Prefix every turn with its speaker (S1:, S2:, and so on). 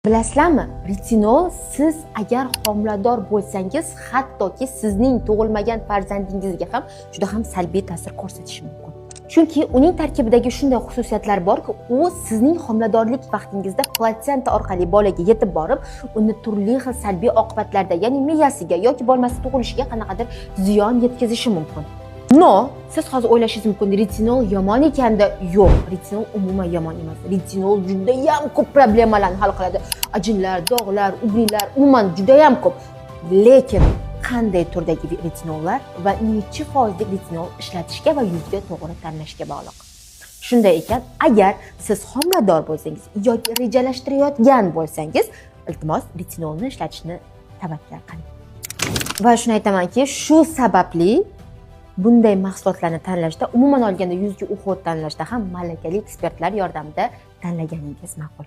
S1: Bilasizlarmi, retinol siz agar homilador bo'lsangiz, hattoki sizning tug'ilmagan farzandingizga ham juda ham salbiy ta'sir ko'rsatishi mumkin. Chunki uning tarkibidagi shunday xususiyatlar borki, u sizning homiladorlik vaqtingizda platsenta orqali bolaga yetib borib, uni turli xil salbiy oqibatlarda, ya'ni miyasiga yoki bo'lmasa tug'ilishiga qanaqadir ziyon yetkazishi mumkin. Но siz hozir o'ylashingiz mumkin, retinol yomon ekanda. Yo'q, retinol umuman yomon emas. Retinol judayam ko'p problemalarni hal qiladi. Ajinlar, dog'lar, угри lar, umuman judayam ko'p. Lekin qanday turdagi retinollar va nechi foizlik retinol ishlatishga va yuzga to'g'ri tanlashga bog'liq. Shunday ekan, agar siz homilador bo'lsangiz yoki rejalashtirayotgan bo'lsangiz, iltimos, retinolni ishlatishni tavakkal qiling. Va shuni aytamanki, shu sababli bunday mahsulotlarni tanlashda, umuman olganda yuzga уход tanlashda ham malakali ekspertlar yordamida tanlaganingiz ma'qul.